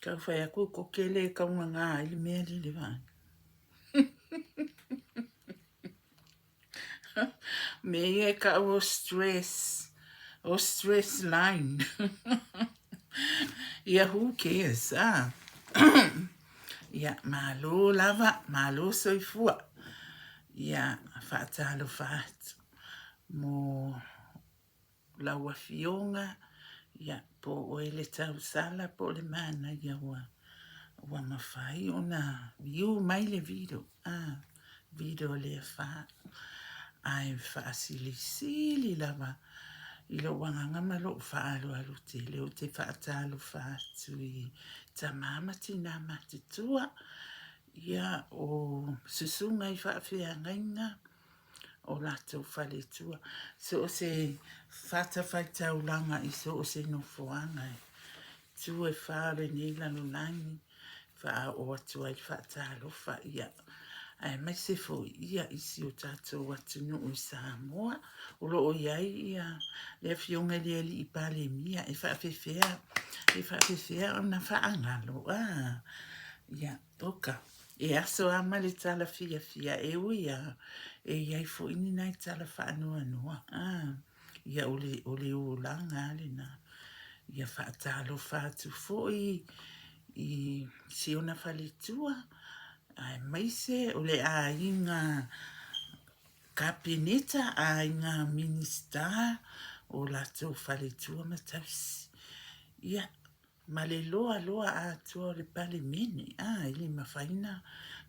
Tau fai atu ko ke le kaunga ai le mea le le vai. Me ia ka o stress, o stress line. Ia who cares, ah. Ia, malo lava, malo soifua. Ia, faatalofa atu mo lau afioga, ia, po o oe le tausala po o le manaia ua, ua mafai ona view mai le video, ah, video lea fa. Ae faasilisili lava i lou agaga ma lou faaaloalo tele ou te faatalofa atu i tama ma tina matutua, ia, o susuga i faafeagaiga, o latou faletua, so o se fatafaitaulaga i so o se nofoaga e tu e fa o lenei lalolagi, faaoo atu ai le faatalofa, ia, aemaise foi ia i si o tatou atunuu i Samoa, o lo o i ai ia le Afioga i le Alii Palemia e faafefea, e faafefea ona faagalo, a, ia, Oka, e aso a ma le tala fiafia, e ui a, e i ai foi ni nai tala faanoanoa, a, ia o le, o le olaga a lena. Ia faatalofa atu foi i si ona faletua, aemaise o le aiga Kapeneta, aiga Minisita, o latou faletua ma tausi. Ia, Ma le loa loa atoa o le Palemene, a, e le mafai na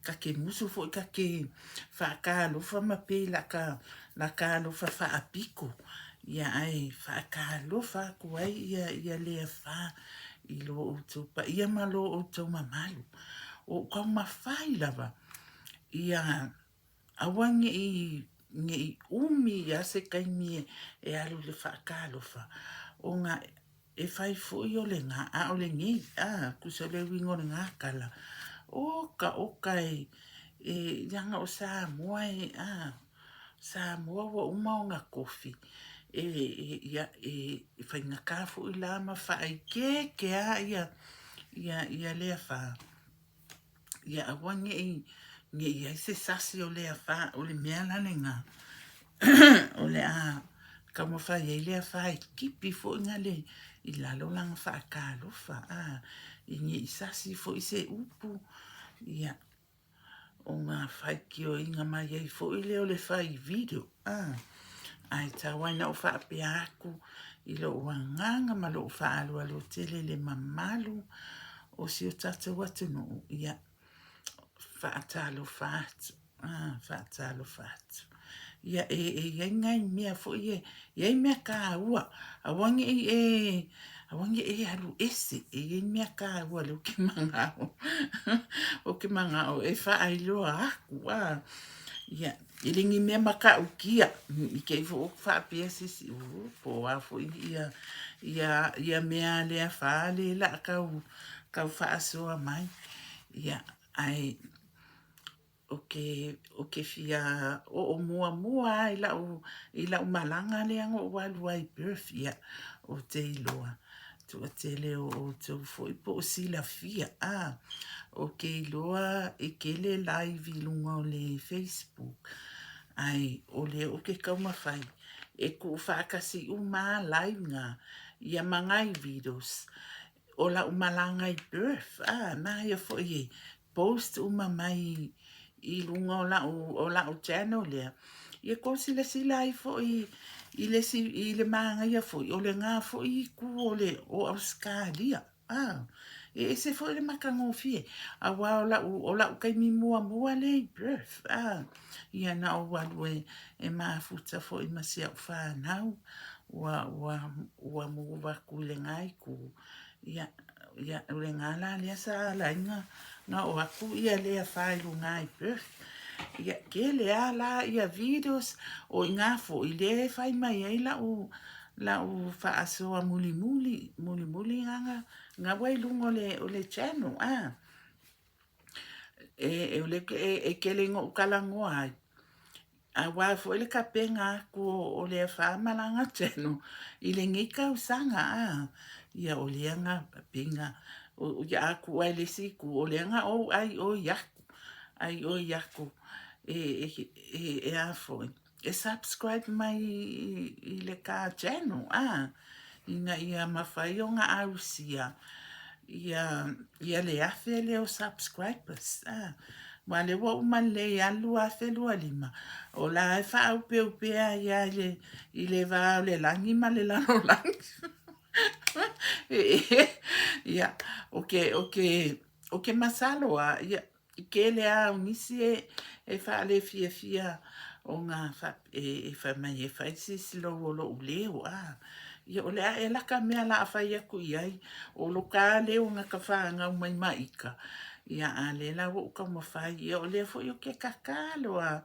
ka ke musu foi ka ke faakalofa ma pe la ka, la ka alofa faapiko, ia ae faakalofa aku ai ia, ia lea fa i lo outou paia ma lo outou mamalu. O ou taumafai lava ia aua ne i, ne i umi ia se taimi e alu i le faakalofa, ona E fai foi o le ga, a o lenei, a, tusa o le uiga o le gakala, oka oka e, e, leaga o Samoa e, a, Samoa ua uma ona kofi, e, e, ia, e, e faigata foi la ma faaikeeke a ia, ia, ia lea fa. Ia aua ne i, ne i ai se sasi o lea fa, o le mea la lena, o le a taumafai ai lea fa e tipi foi na le, i lalo lana faatalofa, a, i ne i sasi foi se upu, ia, ona faitioina mai ai foi lea o le fai video, a, ae tau ai na ou faapea atu i lou agaga ma lou faaaloalo tele le mamalu o si o tatou atunuu, ia, faatalofa atu, a, faatalofa atu. Ia, e, e i ai nai mea foi e, i ai mea kāua, aua ne i e, aua ne i e alu ese, e i ai mea kāua lea ou te manao, ou te manao e faailoa aku, a, ia, e le ni mea matautia, i te i foi ou faapea se isi, uu, po o a foi ia, ia, ia mea lea fa le la kau, kau faasoa mai, ia, ae, o ke, o ke fia oo muamua a i lau, i lau malaga lea na ou alu ai i Perth, ia, ou te iloa, toatele o outou foi po o silafia, a, ou te iloa e kele live i luga o le Facebook, ae o lea ou te taumafai e tuufaatasi uma a live na, ia ma nai videos o lau malaga i Perth, a, manaia foi e post uma mai i luga o lau, o lau channel lea, ia tou silasila ai foi i le, i le manaia foi o lena foi itu o le o Ausetalia. A, e ese foi le matagofie, aua o lau, o lau taimi muamua lea i Perth, a, ia na ou alu e, e mafuta foi ma si au fanau, ua, ua, ua move atu i lena itu, Ia, ia, o le gā la lea sa ala ai na, na o atu ia lea fa i luga i Perth. Ia, kele a la ia videos o i ngā foi lea e fai mai ai lau, lau faasoa mulimuli, mulimuli ngā, ngā wai lunga o le, o le channel, a. E, e, e, e kele ngo'u talanoa ai. Aua foi le kapena aku o le afa malaga channel i lenei tausaga a. Ia o lea na pei na ia a tuu ai le isi itu o lea na ou ai oi aku, ai oi aku e e a foi e subscribe mai i le ka channel a, ina ia mafai ona ausia ia ia le 1000 lea o subscribers a. Aua lea ua uma lelei lava le 2025, o la e faaaupeupea ai lava i le i le va o le lagi ma le lalolagi. Ia, o ke, o ke, o ke masalo lava, ia, I tele lava o nisi e faalefiafia ona e fai mai e fai se slow o lou leo, a. Ia o le a ea la ka mea o le a fai atu i ai, o lo ta leo na ta fanau mai ma ita, ia a lea la ua ou taumafai, ia o lea foi ou te tatalo lava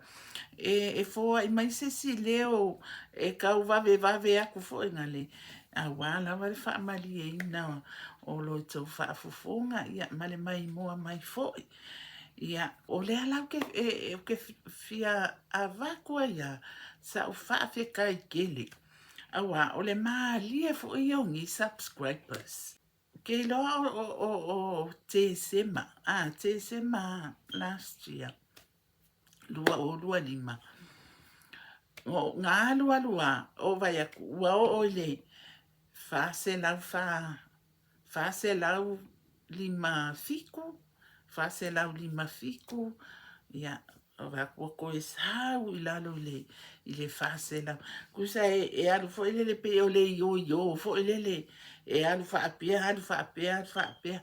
e foai mai se isi leo e tau vavevave atu foi na le, aua lava le faamalieina o lo outou faafofoga ia ma le maimoa mai foi. Ia, o lea la ou te, e, ou te fia avatu ai lava sa'u faafetai tele, aua o le malie foi ia o nei subscribers. Ou te iloa o, o, o, o Tesema, a, Tesema last year, 2025, na alualu lava, ou vaai atu, ua oo i le 404, 457, 457, ia, ou vaai atu ua toe sau i lalo i le, i le 400. Tusa e, e alu foi lele pei o le ioio foi lele, e alu faapea, alu faapea, alu faapea.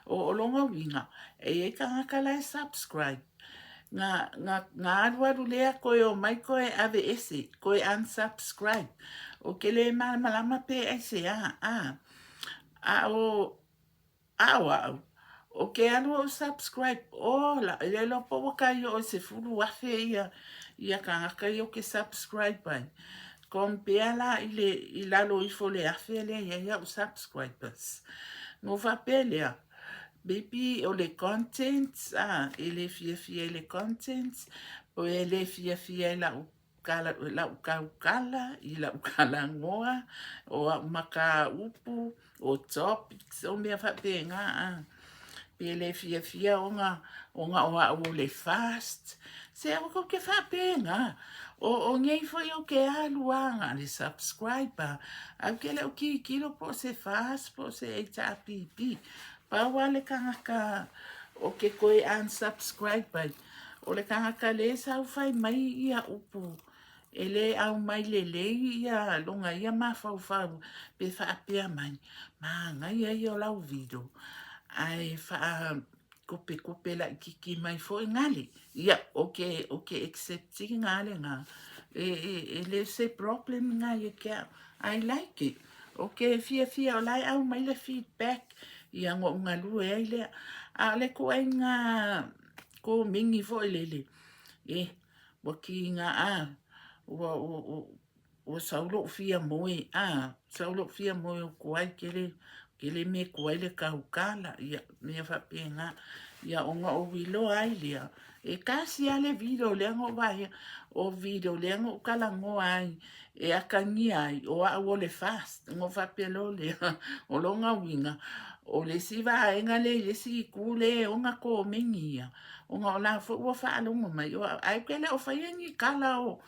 O, o lona uiga, e i ai tagata la e subscribe, na, na, na alualu lea toe omai toe aveese, toe unsubscribe. Ou te le malamalama pe aisea, a, a o, a o au, o ke alu ou subscribe, ola, e le iloa po ua tai oo i 10,000 ia, ia tagata ia ou te subscribe ai. Compare la i le, i lalo ifo o le 1000 lea e i ai au subscribers. Ona ou faapea lea, Maybe o le content, a, e le fiafia i le content, po e le fiafia i lau kala, lau taukala, i lau talanoa, o au mataupu, o topics, o mea faapena, a. Pe le fiafia ona, ona o au o le fast. Se aua tou te faapena. O, o nei foi ou te alu lava na o le subscribe a, ae ou te le o tilotilo po o se fast po o se HRPP. Pau lava le tagata o ke toe unsubscribe ai, o le tagata lea e sau fai mai ia upu e le aumai lelei ia lona ia mafaufau pe faapea mai, manaia ia o lau video ae faa kopetope laititi mai foi gale. Ia, o ke, o ke accept ina lena. E, e, e le o se problem ina ia te au. I like it. O ke fiafia o la e aumai le feedback, ia ona ou galue ai lea. A o le ituaiga komeni foi lele, e, ua kiga a, ua, ua, ua, Ua sau loʻu fia moe, a, sau loʻu fia moe o tuai kele, kele me tuai le taukala, ia, mea faapena. Ia, ona ou iloa ai lea, e tasi lava le video lea na ou vaai, o video lea na ou talanoa ai, e atagia ai, o au o le fast. Ona ou faapea loa lea, o lona uiga, o le isi vaega lea i le isi itu lea e ona komeni ia, ona o la foi ua faalogo mai, o au, ae ou te le o faia ni tala o,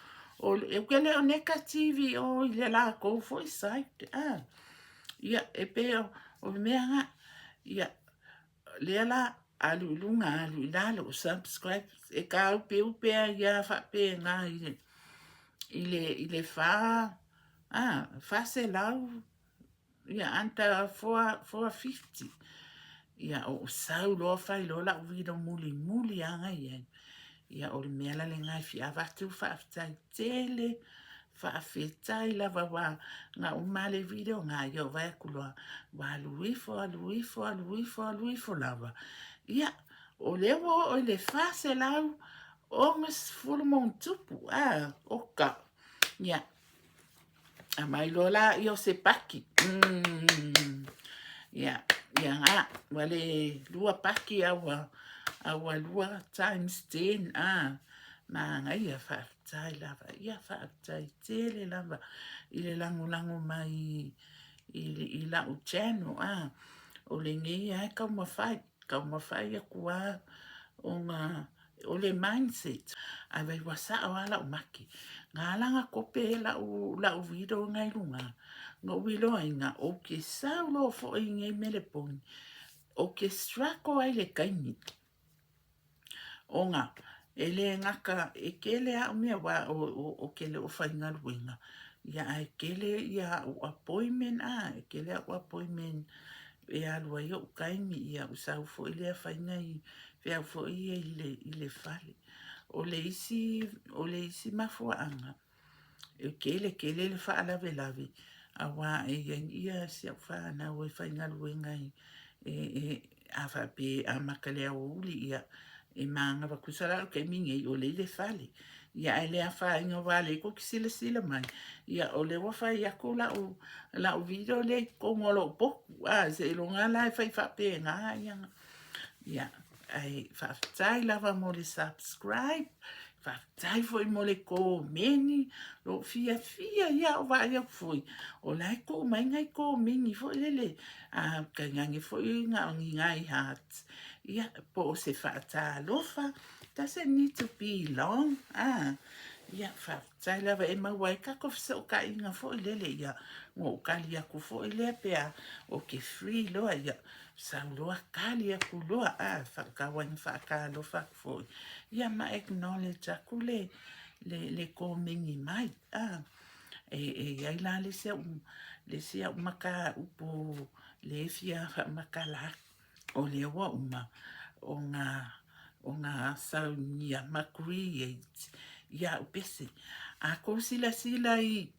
O le, ou te le o negative o i le latou foi side, a. Ia, e pei o, o le mea na, ia, lea la, alu i luga, alu i lalo, subscribe, e tāupeupea ai lava faapena i le, i le, i le fa, a, 400, Ia under 450. Ia ou sau loa fai loa lau video mulimuli lava na i ai. Ia o le mea la lena e fia avatu faafetai tele, faafetai lava aua na uma le video na ia ou vaai atu loa ua alu ifo, alu ifo, alu ifo, alu ifo lava. Ia o lea ua oo i le 460+, a, oka. Ia Aumai loa la ia o se paki. Ia, ia ngā, ua le lua paki a ua, a ua lua times 10, a. Manaia, faafetai lava. Ia, faafetai tele lava i le lagolago mai i, i la'u channel, a. O lenei lava e taumafai, taumafai atu lava ona o le mindset, ae vai ua sa'o lava la'u make. Na ala ona kope la'u, la'u video na i luga, na ou iloaina ou te sau loa foi i nei Meleponi, ou te struggle ai i le taimi. Ona e le gata e tele a'u mea aua ou te le o faigaluega, ia ae tele ia a'u appointment a, e tele a'u appointment e alu ai o'u taimi, ia o'u sau foi lea fai nai feau foi ia i le fale. O le isi, o le isi mafuaaga, E tele tele le faalavelave aua e i ai ia si au fanau e faigaluega i e, e, a faapea e amata le aoauli ia e manava tusa la o le taimi nei o lea i le fale. Ia ae le afaina aua o lea tou te silasila mai, ia o lea ua fai atu lau, lau video lea i totonu o lou potu, a, seiloga la e fai faapena ia. Ia, ae faafetai lava mo le subscribe, faafetai foi mo le komeni, lou fiafia ia o vaai atu foi, o la e tuu mai nai komeni foi lele, a tainane foi na o ni nai hearts, ia, po o se faatalofa, doesn't need to be long, a, ia, faafetai lava e maua ai tatou fesootaiga foi lele, ia, na ou tali atu foi lea pe a ou te free loa, ia, Sau loa kali aku loa a faatau ai na faatalofa aku foi ia ma acknowledge aku le le le komeni mai a e e iai la le isi a'u le isi a'u mataupu le fia faamatala atu o lea ua uma ona ona saunia ma create ia a'u pese a kou silasila i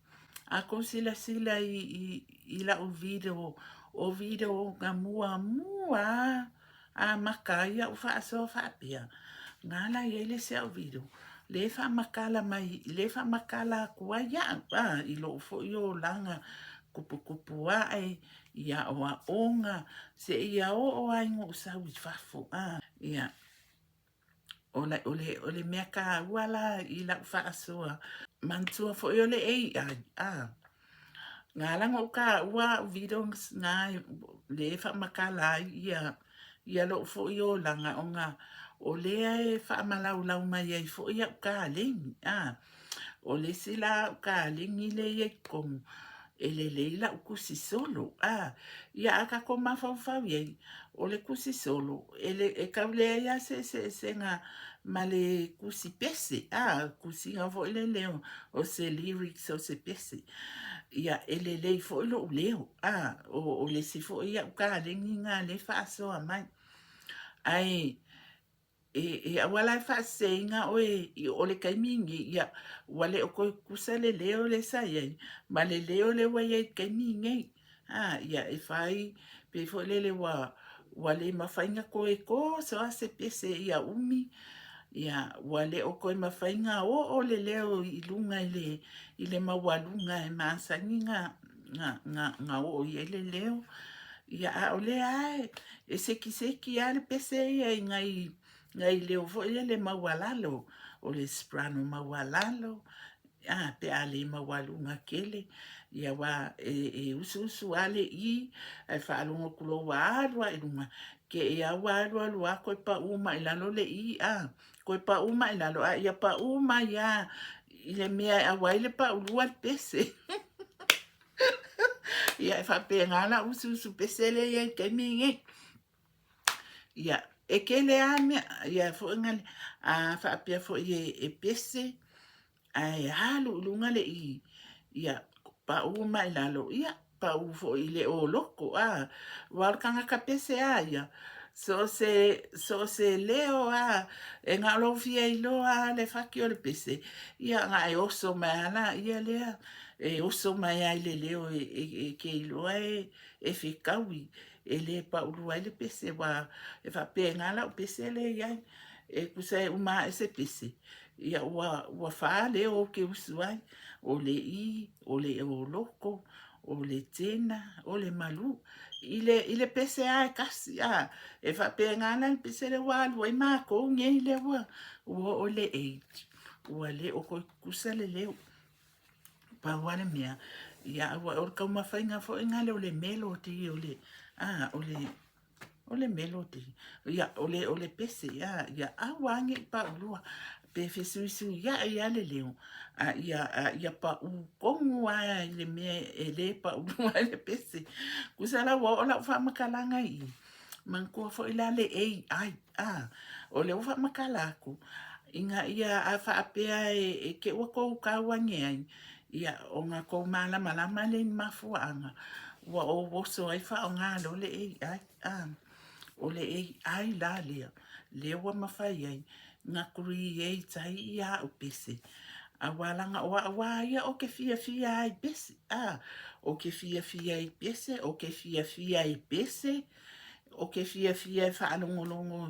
A kou silasila i, i, i la'u video, o video na muamua a amata ai a'u faasoa faapea, na ala i ai le isi a'u video, lea e faamatala mai, lea e faamatala atu ai a'u, a, i lo'u foi olaga tuputupu a'e, i aoaoga, seia oo lava ina ou sau i fafo, a. Ia, O le, o le, o le mea kāua la i lau faasoa, manatua foi o le AI, a, na ala ona ou tāua a'u videos na lea e faamatala ai ia, ia lo'u foi olaga ona o lea e faamalaulau mai ai foi a'u kaleni, a. O le isi la a'u kaleni lea e i ai i totonu, e lelei la'u tusi solo, a. Ia a tatou mafaufau i ai, o le tusi solo, e, le, e tau leai lava se eseesega ma le tusi pese, a, tusiga foi lele o, o se lyrics o se pese. Ia, e lelei foi lo'u leo, a, o, o le isi foi a'u kaleni lena lea e faasoa mai. Ae E, e aua la e faaseseina oe i o le taimi nei, ia, ua le o toe tutusa le leo lea sa i ai, ma le leo lea ua i ai i le taimi nei. A, ia, e fai, pei foi lele ua, ua le mafai ona toe toso lava se pese ia umi, ia, ua le o toe mafai ona oo le leo i luga i le, i le maualuga e masani ona, na, na, na oo i ai le leo. Ia, a o lea lava e, e sekiseki lava le pese ia i nai, nai leo foi lele maualalo, o le soprano maualalo, a, pe a le maualuga tele, ia aua e, e usuusu lava le i, ae faalogo atu loa ua alu lava i luga, te i lava ua alu alu lava toe pau mai i lalo le i, a, toe pau mai i lalo, a ia pau mai lava i le mea e ʻau ai le paulua le pese. Ia, e faapena la'u usuusu pese lea e i ai i le taimi lenei. Ia, e tele lava mea, ia foi na, a faapea foi e, e pese, ae alu i luga le i, ia, pau mai lalo, ia, pau foi i le oloto, a, aua o le tagata pese lava ia, so o se, so o se leo lava, e na o lou fia iloa lava le fati o le pese, ia na e oso mai lava laia lea, e oso mai lava i le leo e, e, e te iloa e, e fetaui, e le paulua ai le pese, aua e faapena lau pese lea e i ai, e tusa e uma ae se pese, ia ua, ua fā leo ou te usu ai, o le i, o le oloto, o le tena, o le malū. I le, i le pese lava e kasi, a, e faapena la le pese lea ua alu ai mākou nei lea ua, ua oo i le age. Ua le o toe tutusa le leo. Pau lava le mea, ia ua o le taumafaiga foi lena o le melody o le, a, o le, o le melody, ia, o le, o le pese, a, ia aua ne i paulua, pe fesuisuiai lava le leo, a ia, a ia pau tonu lava i le mea e le paulua ai le pese. Tusa la ua oo lau faamatalaga i i, manatua foi la le AI, a, o lea ua faamatala atu, ina ia a faapea e te i ua tou tau ane ai, ia ona tou malamalama lea i ni mafuaaga ua ou oso ai faaaoga loa le AI. A, o le AI la lea, lea ua mafai ai ona create ai ia au pese, aua leaga o au lava ia ou te fiafia ai i pese, a, ou te fiafia i pese, ou te fiafia i pese, Ou te fiafia e faalogologo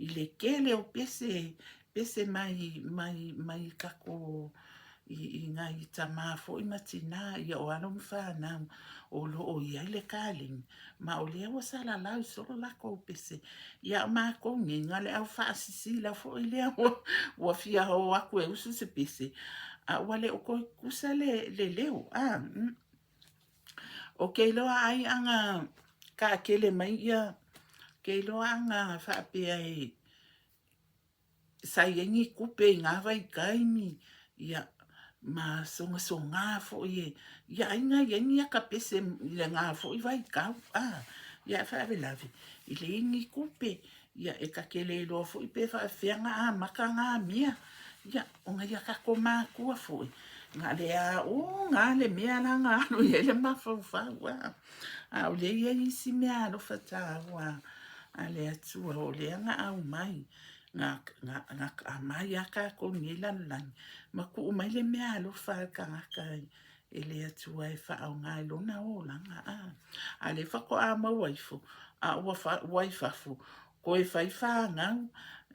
i le tele o pese, pese mai, mai, mai tatou i, i nai tamā foi ma tinā, ia o alo ma fanau o lo o i ai le kaleni, ma o lea ua salalau solo lakou pese. Ia o makou nei, na o le au faasisila foi lea ua, ua fia o atu e usu se pese, a ua le o toe tutusa le, le leo, a. Mm. O ke iloa ai ana kaakele mai ia, ke iloa ana faapea e sa i ai ni tupe i ngā vaitaimi, ia, ma sogasogā foi e, ia ai na i ai ni aka pese i lena foi vaitau, a, ia e faalavelave, e leai ni tupe, Ia, e ta te le iloa foi pe faapefea ona amata ngā mea. Ia, ona ia tatou mātua foi, na le aoga le mea la na alu i ai le mafaufau, a. A o lea e i ai isi mea alofa taua a le Atua, o lea na aumai, na, na, na aumai a tatou i lenei lalolagi, ma tuu mai le mea alofa a le tagata e le Atua e faaaoga i lona olaga. A, a lea faatoa maua ifo, a ua, fa, ua i fafo, toe fai fanau,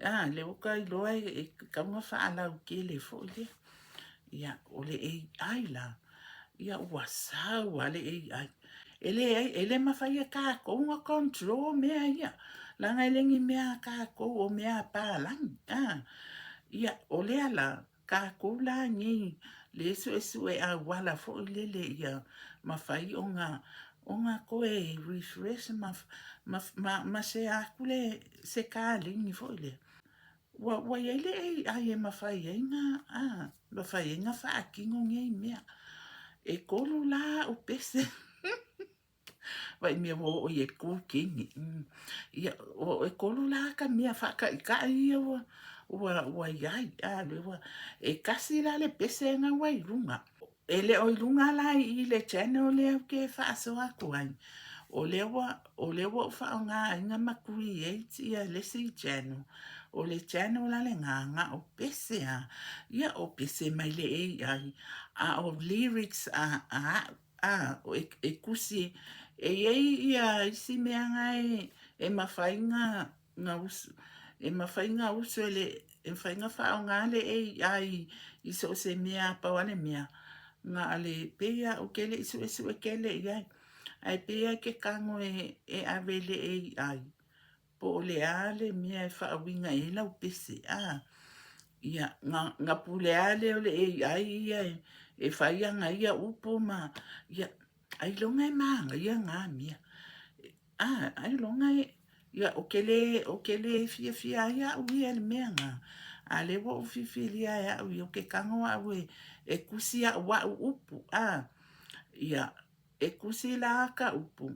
a, lea ua ta iloa e, e tatau ona faalautele foi lea. Ia, o le AI la, ia ua sau lava le AI. E leai, e le mafai e tatou ona control mea ia, leaga e le ni mea a tatou o mea a palagi. A, ia, o lea la, Tatou la nei le suesue auala foi lele ia mafai ona ona toe refresh ma ma ma, ma share atu le se kaleni foi lea. Ua, ua i ai le AI e mafai ai na, a, mafai ai na faatino nei mea. Etolu la au pese. Vai mea ua oo i e kūkini. Mm. Ia, o etolu la ka mea whaakaikaʻi ia ua, ua, ua iai. A, le ua, e kasi la le pese nga ua i lunga. E le o i lunga la i le channel lea ou te faasoa atu ai. O lea ua, o lea ua ou faaaoga ai nga ma create ia le isi channel. O le channel la lena, na o pese a. Ia, o pese mai le AI. A o lyrics a, a a'u. A, e, e kusi, e i ai ia isi mea nga e, e mafai nga, nga usu, e mafai nga usu e le, e mafai nga whaonga le AI i so o se mea a pau a le mea, nga a le pei a o kele i suesue kele i ai, ae pei a ke kango e, e ave le AI. Po o le a le mea e faauiga i ai lau pese, a? Ia, na, na pule a lea o le AI ia e, e fai ana ia upu ma, ia, ailoga e mānaia ngā mea. A, ailoga e, ia, o ke le, o ke le fiafia ai a'u ia i le mea na. A lea ua ou fifilia e a'u ia, o ke kago a'u e, e kusi a'u a'u upu, a. Ia, E kusi la ka upu,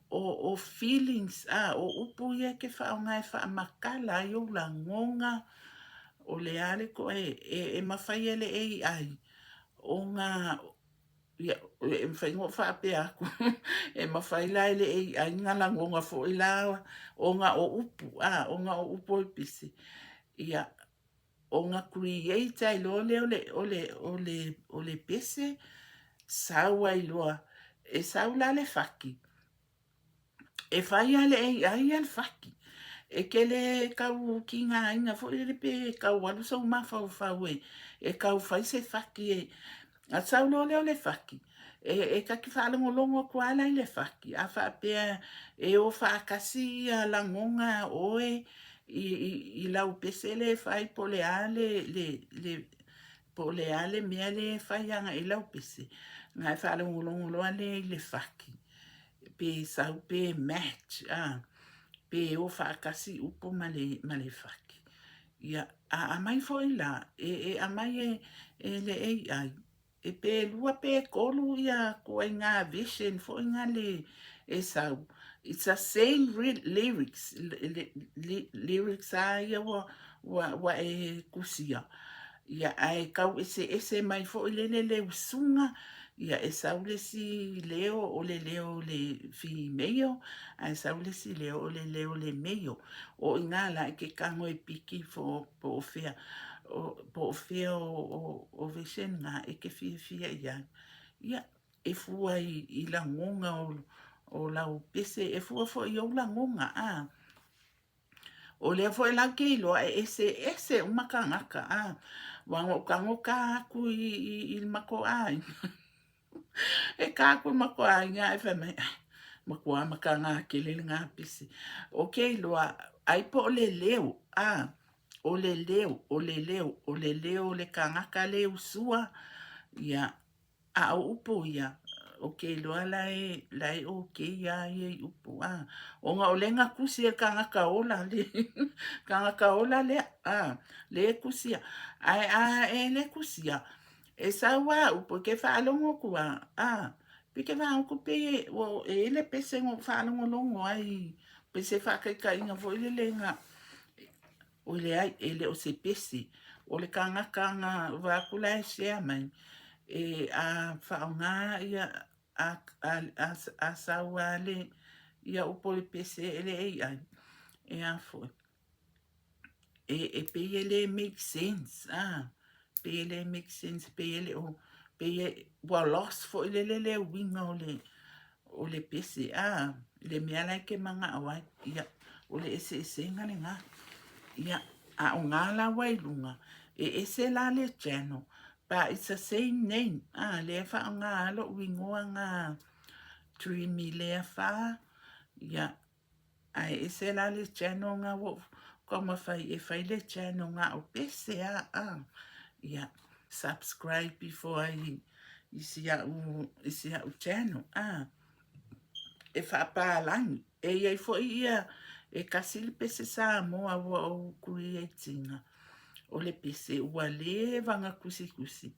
o, o feelings, a, o upu ia ke whaonga e whaamakala ai ou lagonga, o le a le koe, e, e mawhai e le AI, o ngā, ia, e mawhai ngō whaapea aku, e mawhai la e le AI ngā lagonga foi la o ngā o upu, a, o ngā o upu o i pisi. Ia, Ona create ai loa lea o le, o le, o le, o le pese, sau ai loa, e sau la le faki, e fai a le AI ia le faki. E ke le kau ki ngā aiga foi lele pe kau alu sou mafaufau e, e kau fai se faki e, A sau loa lea o le faki, e, e taki faalogologo atu lava la i le faki, a faapea e o faatasi ia lagoga oe i, i, i lau pese lea e fai po o le a le, le, le. Po o le a le mea lea e fai agai i lau pese, na e faalogologo loa lea i le faki, pe sau pe match, a, pe o faatasi upu ma le, ma le faki. Ia, a aumai foi la, e, e aumai e, e le AI, e pe lua pe tolu ia ituaiga version foi na le e sau. It's a same lyrics, lyrics a ia ua, ua, ua e tusia. Ia, ae tau eseese mai foi lele le usuga, ia e sau le isi leo o le leo o le female, ae sau le isi leo o le leo o le male. O i ina la e te tago e piki po o fea, po o fea o version na e te fiafia i ai. Ia, e fua i lagona o lau pese, e fua foi i ou lagona, a. O lea foi la ou te iloa e eseese uma tagata, a. Aua na ou tago ta atu i le matou aiga. E ta atu i le matou aiga ae fai mai, ai, matua mataga tele lena pese. Ou te iloa, ai po o le leo, a, o le leo, o le leo, o le leo o le tagata le usua, ia, A o upu ia, ou te iloa la e, la e okay lava ia i upu, a. Ona o lea na tusi e le tagata ola le tagata ola lea, a, lea e tusia. Ae a e le tusia, e sau lava upu e te faalogo atu lava, a, pe te faalogo atu pei e, ua, e i ai le pese na ou faalogologo ai, pei se faataitaiga foi lele na, Oi leai, e le o se pese. O le tagata na vaai atu la e share mai, e a faaaoga ia, a, a, a, a sau lava le, ia upu o le pese e le AI, e a foi, e, e pei e le make sense, a, pei e le make sense, pei e le o, pei e, ua lost foi lele le uiga o le, o le pese, a, le mea la e te manao ai, ia, o le eseesega lena. Ia, a o ngā la ua i luga, e ese la le channel, but it's the same name, a, lea e faaaoga lava lou igoa ngā Dreamy Lea Fa, ia, Ae ese la le channel nga ua taumafai e fai le channel nga o pese a a. Ia, subscribe ifo ai i si au, i si au channel a. E faapalagi. E i ai foi ia e kasi le pese Samoa ua ou create ina. O le pese ua leva na tusitusi.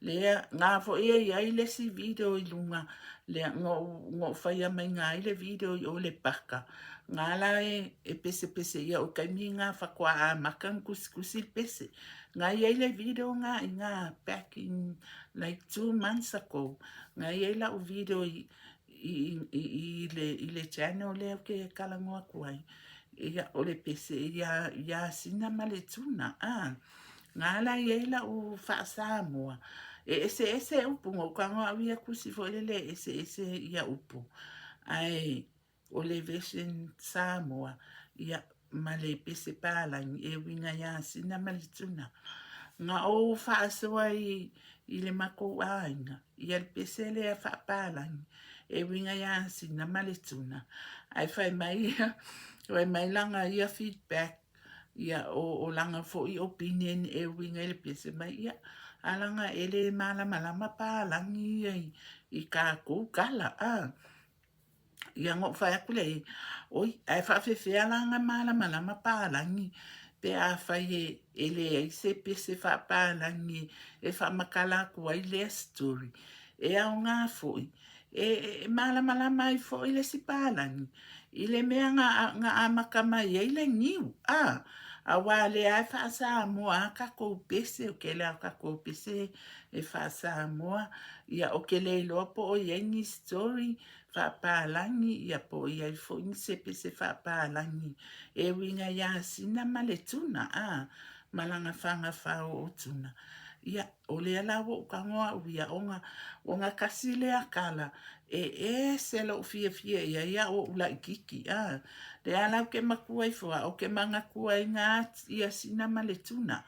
Lea, na foi e i ai le isi video i luga, lea na ou, na ou faia mai na ai le video i o le paka. Na la e, e pesepese ia o taimi na faatoa amata na tusitusi le pese. Na i ai le video na i na back in like 2 months ago. Na i ai lau video i, i, i, i, le, i le channel lea ou te talanoa atu ai. Ia, o le pese iā, iā Sina ma le Tuna, a. Ngā la i ai lau faa-Samoa. E eseese upu, na ou tago au ia tusi foi lele e eseese ia upu. Ae o le version Samoa, ia, ma le pese palagi e uiga iā Sina ma le Tuna. Na ou faasoa i, i le matou aiga, ia le pese lea faapalagi e uiga iā Sina ma le Tuna. Ae fai mai ia, fai mai lana ia feedback, ia o, o lana foi opinion e uiga i le pese mai, ia, a lana e le malamalama palagi ia i, i kākou tala, a. Ia na ou fai atu lea i ai, oi, ae faafefea la ona malamalama palagi pe afai e, e leai se pese faapalagi e faamatala atu ai lea story. E aoga foi, e, e malamalama ai foi le isi palagi i le mea na, na amata mai ai le niu, a, aua o lea lava e faa-Samoa a tatou pese, o le tele lava o tatou pese e faa-Samoa. Ia, ou te le iloa po o i ai ni story faapalagi, ia po o i ai foi ni se pese faapalagi e uiga iā Sina ma le Tuna, a, ma lana fagafao o Tuna. Ia, o lea la ua ou tago au ia, ona, ona kasi lea tala, e ese lou fiafia i ai a o ou laitiiti, a. Lea la ou te matua ifo a, ou te manatua ai na ia Sina ma le Tuna.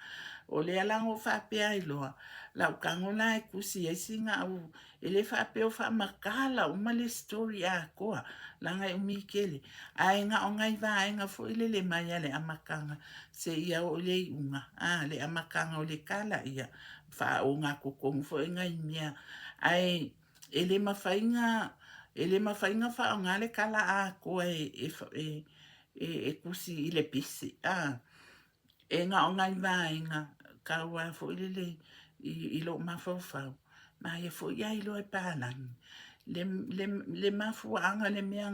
O lea la na ou faapea ai loa, lau tago la e tusi ai sina au, e le faapea o faamatala uma le story atoa, leaga e umi tele, ae na o nai vaega foi lele mai lava i le amataga seia oo i le iuga, a, le amataga o le tala, ia, faaogatotonu foi nai mea, ae e le mafai ona, e le mafai ona faaaoga le tala atoa e tusi i le pese, a. E na o nai vaega tau lava foi lele i lou mafaufau, ma ia foi a iloa e palagi le mafuaaga le mea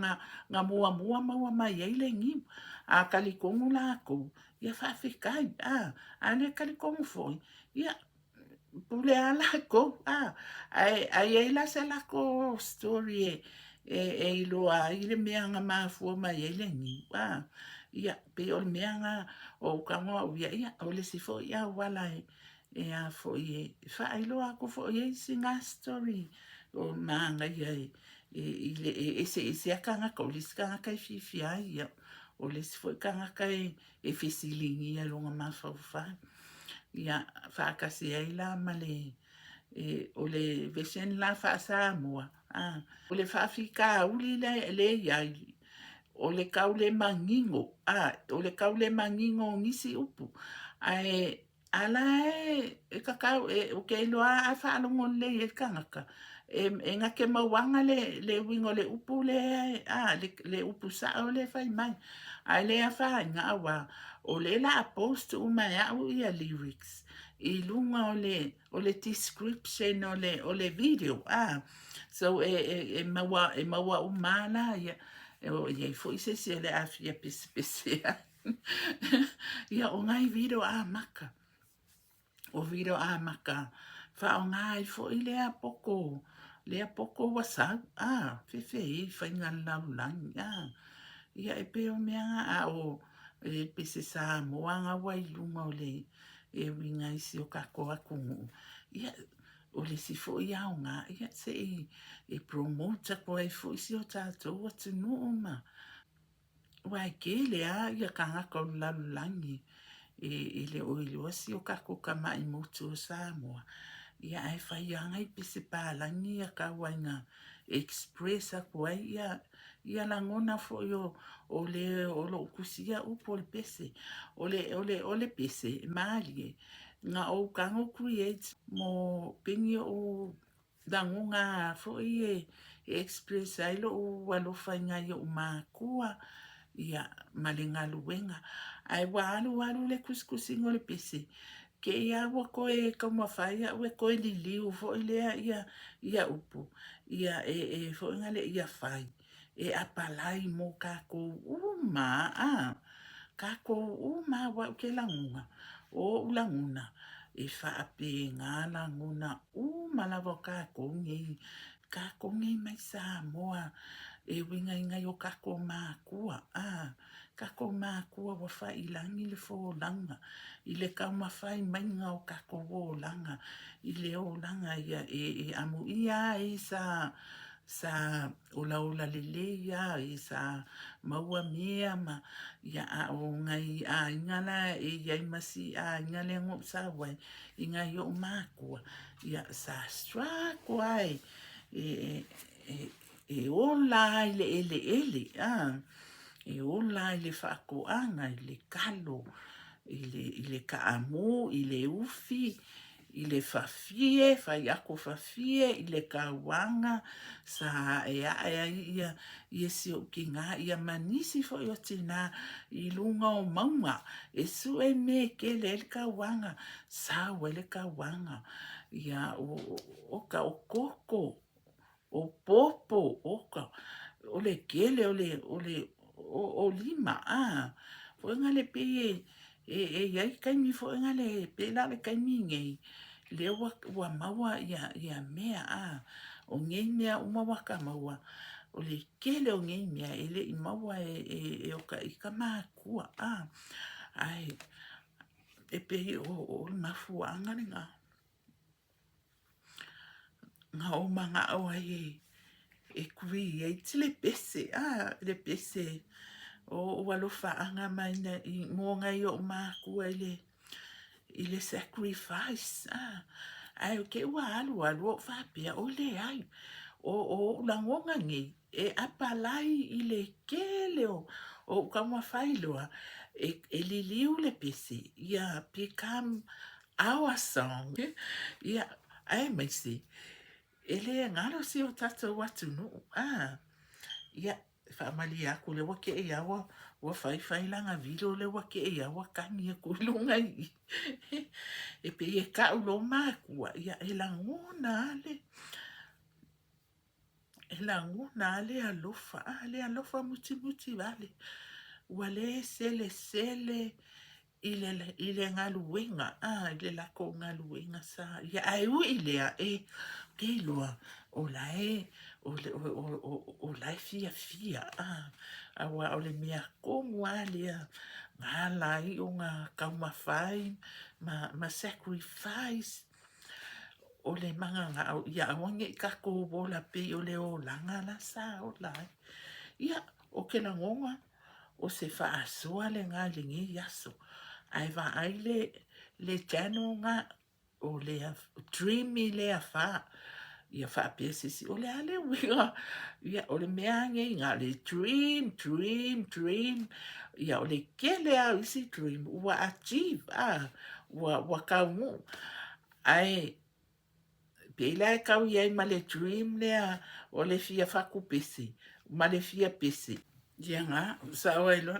na muamua maua mai ai le niu. A talitonu latou, ia faafetai, a le talitonu foi, ia pule lava latou, a. Ae i ai la se latou story e iloa ai le mea na mafua mai ai le niu, a. Ia, pei o le mea lena, ua ou tago au ia, ia o le isi foi auala e a foi e faailoa atu foi ai sina story o manaia e eseese lava tagata, o le isi tagata e fiafia ai, ia, o le isi foi tagata e fesiligia e lona mafaufau. Ia, faatasi ai la ma le, o le version la faa-Samoa, a, o le faafitauli lea e i ai, o le tau le manino, a, o le tau le manino o nisi upu, ae a la e tatau, ou te iloa a faalogo lelei i ai le tagata, e na te mauaga le uiga o le upu lea, a, le upu sao lea e fai mai. Ae le afaina aua o lea o le a post uma e au ia lyrics i luga o le o le description o le, o le video, a. So e, e, e maua, e maua uma lava la ia. E o i ai foi se isi o le a fia pesepese ai. Ia, o nai video amata. O video amata faaaoga ai foi lea poko, lea poko ua sau, a, fefei faiga le lalolagi, a. Ia, e pei o mea na, a o le pese Samoa na ua i luga o le, e uiga i si o tatou atunuu, ia, o le isi foi aoga, ia, se i e promote atu ai foi si o tatou atunuu ma, aua e tele lava ia tagata o le lalolagi e le o iloa si o tatou tamai motu o Samoa, ia ae fai lava nai pese palagi ia tau ai ina express atu ai ia ia lagona foi o, o le o lou tusia upu o le pese. O le, o le, o le pese, e malie, na ou tago create mo peni oʻu lagona foi e, e express ai loʻu alofa i nai oʻu makua, ia, ma le galuega. Ae ua alu alu le tusitusiga o le pese, kei a ua toe taumafai au e toe liliu foi lea ia, ia upu, ia e, e foi na le ia fai, e apalai mo kākou uma, a, kākou uma aua ou te lagona, o oʻu lagona, e faapena lagona uma lava o kākou nei, kākou nei mai Samoa, e uiga i nai o kākou mākua, a. Kākou mākua ua faiilagi le folauga i le taumafai maiga o kākou olaga i le olaga ia e, e amuia ai sa sa olaola lelei a e sa maua mea ma ia a o ngai aiga la e iai ma si aiga lea na ou sau ai i ngai oʻu mākua ia sa struggle ai e, e, e ola ai le ʻeleʻele, a, e ola ai le faatoaga, i le kalo, i le, i le kaʻamū, i le ufi, i le fafie, fai ako fafie, i le kauaga, sa aʻeaʻe ai ia, ia si oʻu kinā, ia ma nisi foi o tinā i luga o mauga, e suʻe mea e kele ai le kauaga, sau ai le kauaga, ia, o, o ka, o koko, O popo, o ka, o le kele, o le, o le, o, o lima, a. Foi nga le pei e, e, e iai taimi foi nga le, pei la le taimi nei, lea ua, ua maua ia, ia mea, a. O nei mea uma ua ka maua, o le kele o nei mea e leʻi maua e, e, e o ka ika makua, a. Ae, e pei o, o le mafuaaga lena. Na ou manaʻo ai e, e create le pese, a, le pese o oʻu alofaʻaga mai na, i, mo nai oʻu mākua i le, i le sacrifice a. Ae te i ua alu alu ou faapea, oi leai, o ou lagona nei e apalai i le tele o ou taumafai loa e liliu le pese ia become our song. Ia, aemaise e le galo si o tatou atunuu a. Ia, E faamalie atu lea ua kei a ua ua faifai lana vilo lea ua kei a ua tagi atu i luga i i. E pei e kau lo matua ia e lagona a le e lagona a le alofa a le alofa mutimuti vale ua le selesele i le, i le galuega, a, i le latou galuega sa ia, ae ui i lea, e, ou te iloa, o la e, o, o, o, o, o la e fiafia, a, aua o le mea tonu lava lea na ala ai ona taumafai ma, ma sacrifice o le mananao ia aua ne i tatou ola pei o le olaga la sa ola ai. Ia, ou te lagona, O se faasoa lena i lenei aso. Ae vaai le, le channel na, o le dreamy lea fa. Ia faapea se isi, o le a le uiga? Ia, o le mea lava nei, na o le dream, dream, dream. Ia, o le tele lava o isi dream ua achieve, a, ua, ua taunuu. Ae Pei la e kau i ai ma le dream lea o le fia fatu pese ma le fia pese. Ia nga, sao ai loa,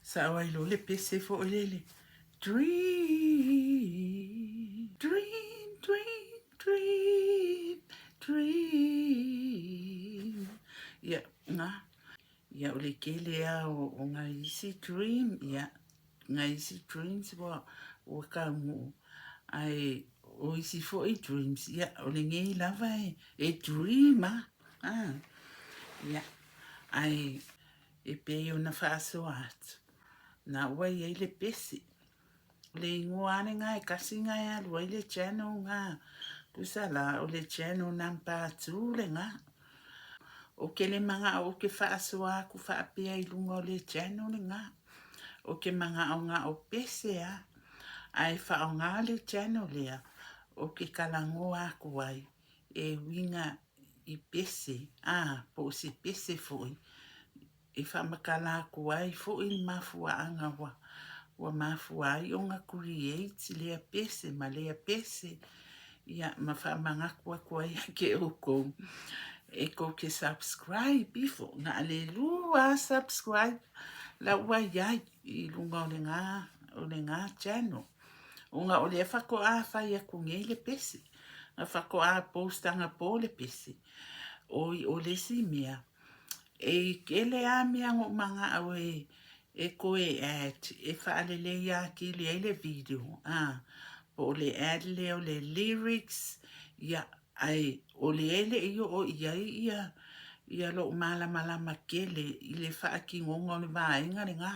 sao ai loa le pese foi lele. Dream, dream, dream, dream, dream. Ia, nga. Ia, o le tele lava o ngai isi dream, ia, ngai isi dreams ua, ua taunuu. Ae o isi foi dreams, ia, o lenei lava e, e dream lava. Ah, ia, ae e pei ona faasoa atu, na ua i ai le pese. O le igoa lava lena e tasi na e alu ai le channel na, tusa la o le channel number 2 lena. Ou te le manao ou te faasoa atu faapea i luga o le channel lena. Ou te manao na o pese lava, ae faaaoga le channel lea ou te talanoa atu ai e uiga i pese, a, po o se pese foi e faamatala atu ai foi le mafuaaga ua, ua mafua ai ona create lea pese ma lea pese, ia, ma faamanatu atu ai ia te outou e tou te subscribe ifo, na o le lua lava subscribe la ua i ai i luga o lena, o lena channel. Ona o lea faatoa fai atu nei le pese, na faatoa post anapo le pese, oi, o le isi mea, E tele lava mea na ou manao e e toe add e faalelei atili ai le video a, po o le add lea o le lyrics, ia, ae o lea e le i oo i ai ia ia lou malamalama tele i le faatinoga o le vaega lena,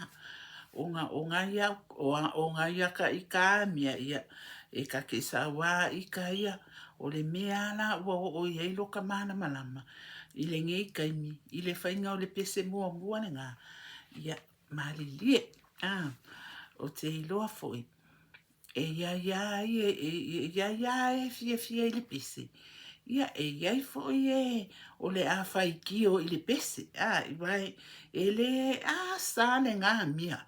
ona o nai au, o nai ata ita mea, ia, e ta te sau lava ita ia, o le mea lava la ua oo i ai lota malamalama, I lenei taimi, i le faiga o le pese muamua lena, ia, malilie, a, ou te iloa foi, e i ai lava e, e i ai lava e fiafia i le pese, ia, e i ai foi e o le a faitio i le pese, a, aua e le asa lena mea.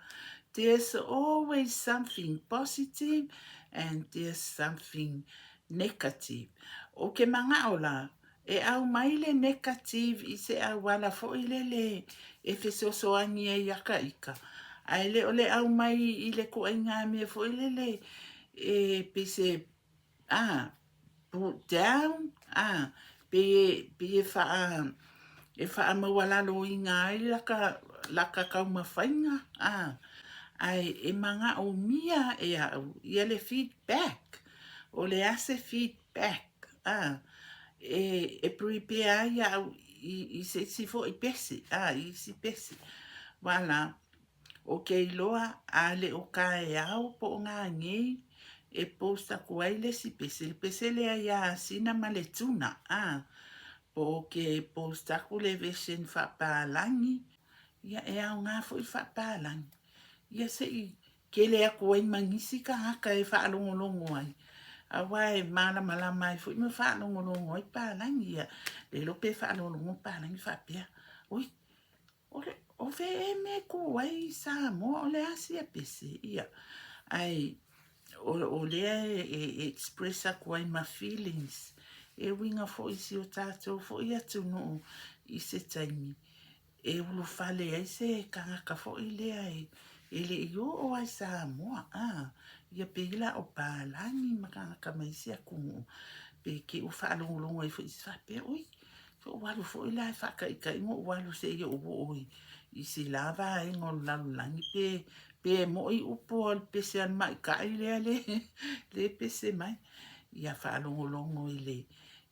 There's always something positive and there's something negative. Ou te manao la, E aumai le negative i se auala foi lele e fesoasoani ai ia ka ika, ae le o le aumai i le ituaiga mea foi lele e pei se a put down a pei e pei e faa e faamaualaloina ai laka laka taumafaiga a ae e manaomia e au ia le feedback. O le a se feedback? A, e, e prepare ai au i, i se isi foi pese, a, i isi pese. Wala, o ke iloa a le o kaeao po o ngā nei, e post aku ai le isi pese, le pese lea iā Sina ma le Tuna, a, po o ke post aku le version faapālagi, ia e aoga foi faapālagi, ia se i. kele aku ai ma nisi kānaka e faalogologo ai, auā e malamalama ai foi ma faalogologo ai palagi. Ia, le iloa pe faalogologo palagi faapea, oi, o le, o fea ea mea e kū ai i Samoa, o le a sia pese? Ia, ae o, o lea e, e, e express aku ai ma feelings e uiga foi i si o tātou foi atunuu i se taimi e ulufale ai se kanaka foi lea e, e le i oo ai Samoa, a, ia pei la o palagi ma kanaka mai isi atunuu, pe ke ua faalogologo ai foi isi faapea, ui, se ou alu foi la e faataitaiga ou alu seia ou oo i, i se la vaega o le lalolagi pe, pe mo'i upu o le pese a le maita'i lea le, le pese mai. Ia faalogologo i le,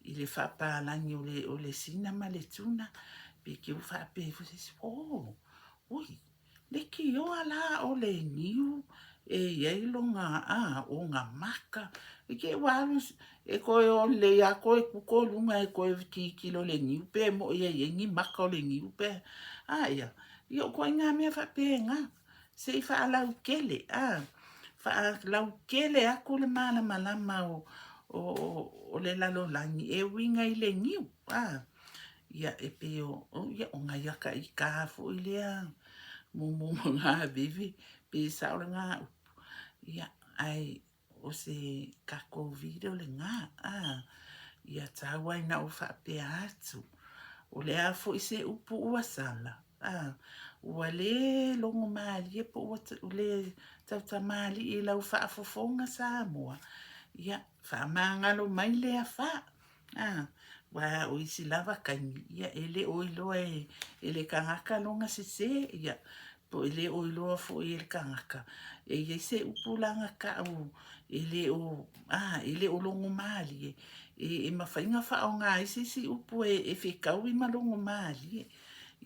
i le faapalagi o le, o le sina ma le tuna, pe te ua faapea ifo se isi, oh, ui, leitioa la o le niu e i ai lona, a, ona maka. I te ua alu e toe o lelei lava toe kuko luga e toe tilotilo i le niu pe mo'i e i ai ni maka o le niu pe, a ia, ia o ituaiga mea faapena. Se i faalautele, a, faalautele atu le malamalama o, o, o le lalolagi e uiga i le niu, a. Ia, e pei o, o, ia, o nai ata ita foi lea mumu ma ngā vivi, pe sao lena upu. Ia, ae o se tatou video lena, a, ia tau ai na ou faapea atu, o le a foi se upu ua sala, a, ua lē logo malie po ua lē tautamalii i lau faafofoga Samoa, ia, faamagalo mai lea fa, a, aua o isi lava taimi, ia, e le o iloa e, e le tagata lona sesē, ia, po e le o iloa foi e le tagata, e i ai se upu la na ta'u e le o, a, e le o logo malie, e, e mafai ona faaaoga ai se isi upu e, e fetaui ma logo malie.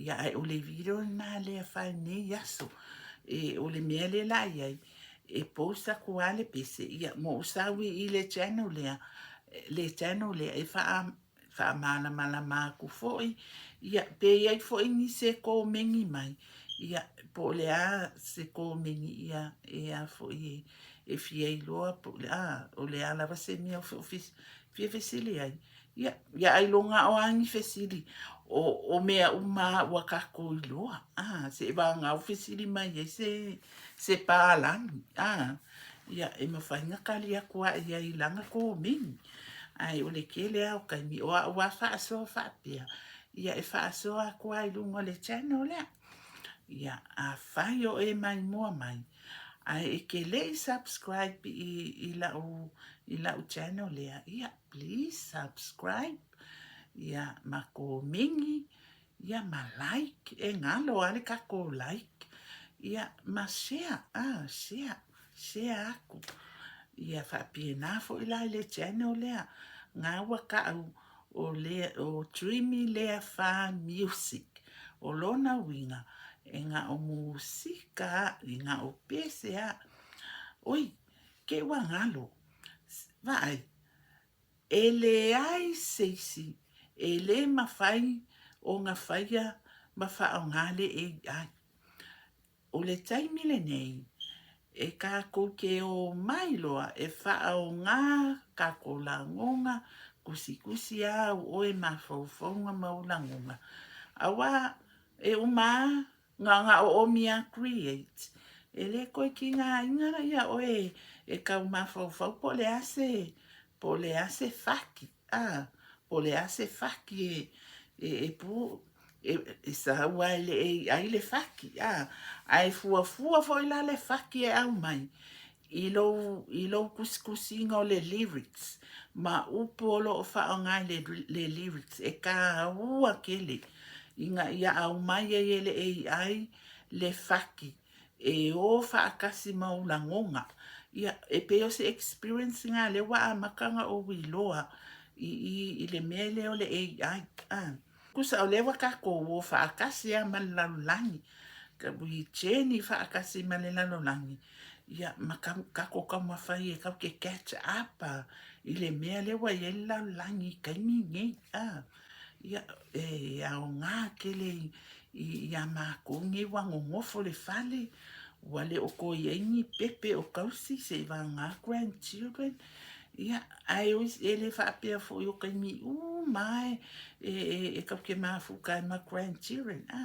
Ia, ae o le video lena lea fai nei aso. E, o le mea lea la i ai, e post aku lava le pese, ia, mo ou sau i le channel lea, le channel lea e faa, faamalamalama aku foi, ia, pe i ai foi nisi e komeni mai, ia, po o le a se komeni, ia, e a foi e, e fia iloa, po o le a, o le a lava se mea o fia fesili ai, ia, ia ailoga o a ni fesili, o, o mea uma ua tatou iloa, a, seivagana fesili mai ai se, se palagi, a, ia, e mafai ona tali atu lava i ai i lana komeni. Ae o le tele lava o taimi, o a'u lava faasoa faapea, ia e faasoa atu lava i luga o le channel lea. Ia, afai o e maimoa mai, ae e te le i subscribe i, i la'u, i la'u channel lea, ia, please subscribe, ia, ma komeni, ia, ma like, e galo lava le tatou like, ia, ma share, ah, share, share aku. Ia faapena foi la i le channel lea, na ua ta'u o le, o Dreamy Lea Fa Music. O lona uiga, e na o musika a, e na o pese a. Oi, ke ua galo, vaai, E leai se isi e lē mafai ona faia ma faaaoga le AI. O le taimi lenei, e kākou te ō mai loa e faaaoga kākou lagona, tusitusi au oe mafaufauga ma ou lagona. Auā, e uma a Na ona oomi a create, e le toe tigaina ia oe e tau mafaufau po o le a se, po o le a se faki, a, po o le a se faki e, e, e pu, e, e sau ai le AI le faki, a, ae fuafua foi la le faki e aumai i lou, i lou tusitusiga o le lyrics ma upu o lo o faaaoga i le, le lyrics e tāua tele ina ia aumai ai e le AI le faki e o faatasi ma ou lagona. Ia, e pei o se experience lena lea ua amata ona ou iloa i, i, i le mea lea o le AI. A. Tusa o lea ua tatou o faatasi lava ma le lalolagi, we journey faatasi ma le lalolagi, ia ma tatou taumafai e tatou te catch up i le mea lea ua i ai le lalolagi i taimi nei. A, ia, e aoga tele iā matou nei ua nonofo le fale, Ua le o toe i ai ni pepe o tausi seiavagana grandchildren, ia, ae e le faapea foi o taimi uma lava e tatou te mafuta ai ma grandchildren, a,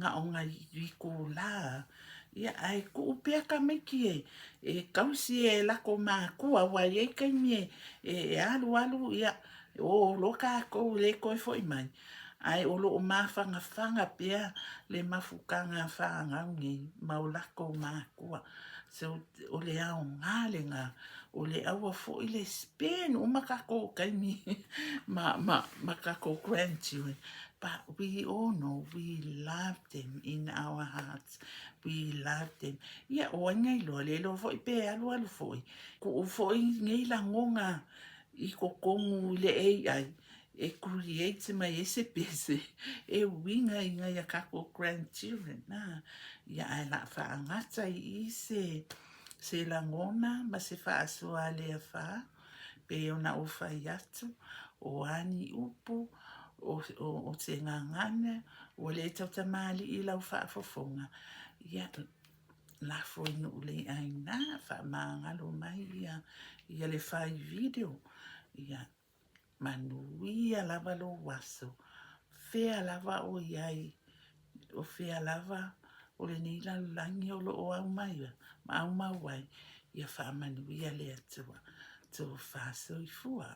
na o nai itula, ia, ae tuu pea tamaiti e tausi e latou matua, aua e i ai taimi e alu alu, ia, o loa tatou e le toe foi mai, ae o lo o mafanafana pea le mafutaga a fanau nei ma o latou matua. So, o le aoga lena, o le aua foi le spend uma tatou taimi ma, ma, ma tatou grandchildren. But we all know we love them in our hearts. We love them. Ia, o ai na iloa, le iloa foi pe alualu foi. Kuu foi nei lagona i totonu i le AI e create mai ai se pese e uiga i nai a tatou grandchildren a. Ia ae la faagata i i se se lagona ma se faasoa a le afa pei ona ou fai atu, o a ni upu, o, o, o se gagana, ua le tautamalii i lau faafofoga, ia lafo i nuu le aina, faamagalo mai ia, ia le fai video, ia Manuia lava lou aso, fea lava o i ai, o fea lava o lenei lalolagi o lo o au mai ma aumau ai, ia faamanuia le Atua. Tofa soifua.